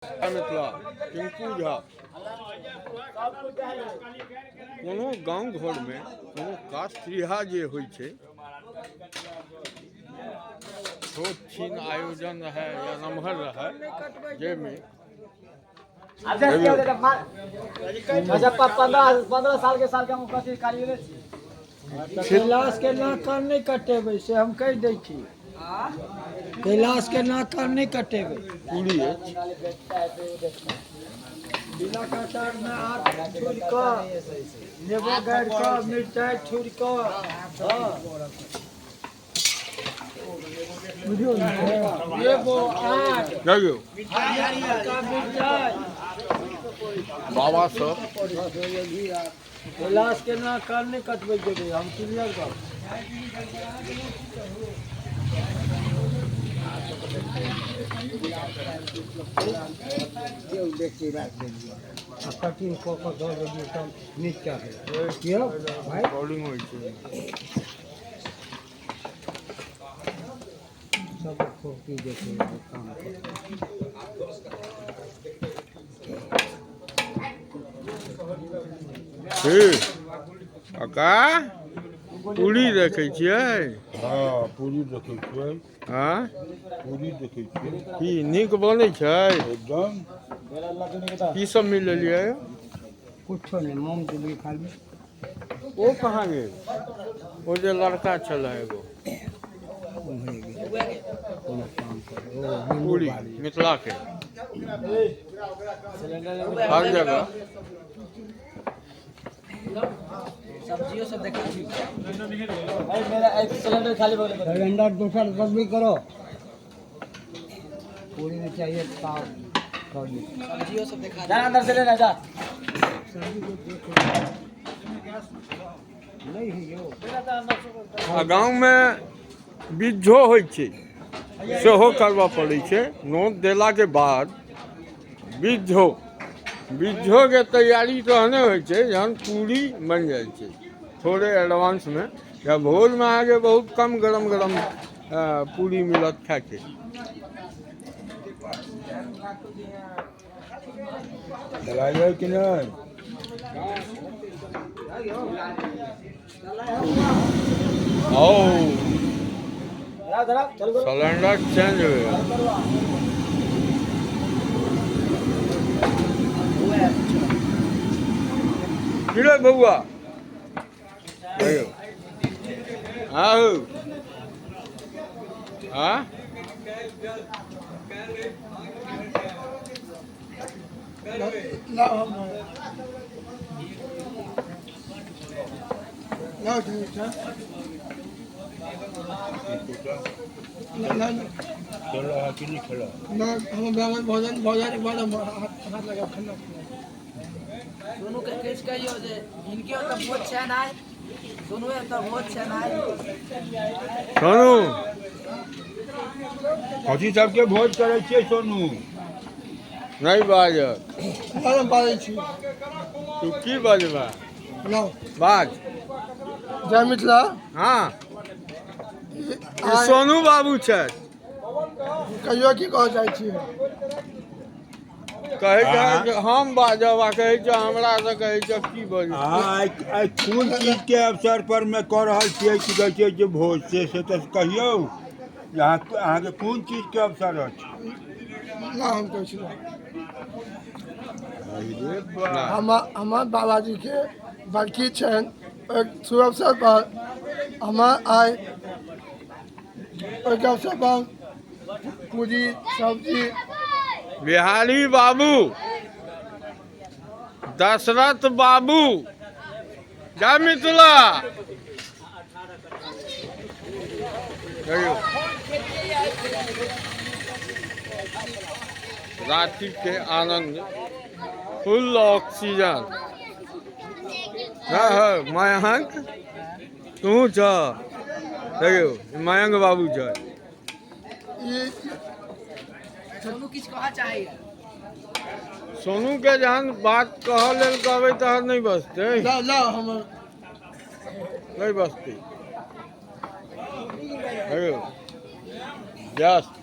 मिथिला टिंकू झा। कोनो गाँव घरमे कोनो काज त्रिहा जे होइ छै, छोट छिन आयोजन रहै या नमहर रहै, जाहिमे 15 साल के साल के हम कथी कारियो छी। कैलाश के नाक कान नहि कटेबै से हम कहि दै छी। कैलाश के नाक कान नहि कटेबै। पूरी अछि। बिना कटार मे आठ छुरि कऽ, नेबो गाड़ि कऽ, मिरचाइ छुरि कऽ, हँ बुझियौ ने, नेबो आठ देखियौ हरियरका मिरचाइ। बाबा सब कैलाश के नाक कान नहि कटबै देबै, हम क्लियर गप। कटिंग कऽ कऽ दऽ देलियै तब नीक चाही यौ भाइ। रिकॉर्डिंग होइ छै। सब कॉपी देखै काम करै। की काका, पूरी देखै छियै? हँ, पूरी देखै छियै। हँ। पूरी देखै छियै। की नीक बनै छै? एकदम। की सब मिलेलियै? कुछो नहि, मोम देलियै खाली। ओ कहाँ गेल? ओ जे लड़का छलै एगो। उम्हरे गेल कोनो काम पर ओ नींबू पूरी बाली। मिथिला के हर जगह। सब्जियों सब देखै छी। मेरा एक सिलेंडर खाली भऽ गेलै। सिलेंडर दोसर बदली करो। पूरी में चाहिए पाव कर। सब्जियों सब देखा। जा, अंदर से लेना जा। नहीं है यो। आ गाँवमे बिज्झो होइ छै, सेहो करबऽ पड़ै छै। नोत देलाके बाद बिज्झो, बिज्झोके तैयारी तहने होइ छै जहन पूरी बनि जाइ छै, थोड़े एडवांसमे। या भोजमे अहाँके बहुत कम गरम गरम पूरी मिलत खायके। चलाइए कि नहि? ओ धरा चल। सिलेंडर चेंज हो गया। की रे बौआ, कहियौ आउ। हाँ। लाउ, हम लाउ, ठीक छै। ना। खेला है कि नहि खेला? ना, हम ब्राह्मण भोजन भऽ जाय के बाद हम हाथ हाथ लगा खाना खेलहुँ। सोनू के किछु कहियौ जे हिनके ओतऽ भोज छनि आइ, सोनू ओतऽ भोज छनि आइ। सोनू। कथी सबके भोज करै छियै सोनू? नहि बाजत। हम बाजै छी। तू की बजबा? लाउ। बाज। जय मिथिला। हँ, ई सोनू बाबू छथि। कहियो की कहऽ चाहै छी? कहै छै जे हम बाजब आ कहै छै हमरा से, कहै छै की बजब। अहाँ आइ आइ कोन चीजके अवसर पर मे कऽ रहल छियै, की कहै छियै जे भोज, से तऽ कहियौ जे अहाँके कोन चीजके अवसर अछि? ना, हम कहै छी। अरे बा। हमर बाबाजीके बरखी छनि, ओहि शुभ अवसर पर हमर आइ ओहिके अवसर पर पूरी सब्जी। बिहारी बाबू, दशरथ बाबू, जय मिथिला। कहियौ, रातिके आनंद, फुल ऑक्सीजन। हँ हँ मयंक तू छ। देखियौ, मयंक बाबू छै। ई सोनू किछु कहऽ चाहैए? सोनू के जहन बात कहऽ लेल कहबै तहन नहि बजतै। लाउ लाउ हमर। नहि बजतै। देखियौ, जस्ट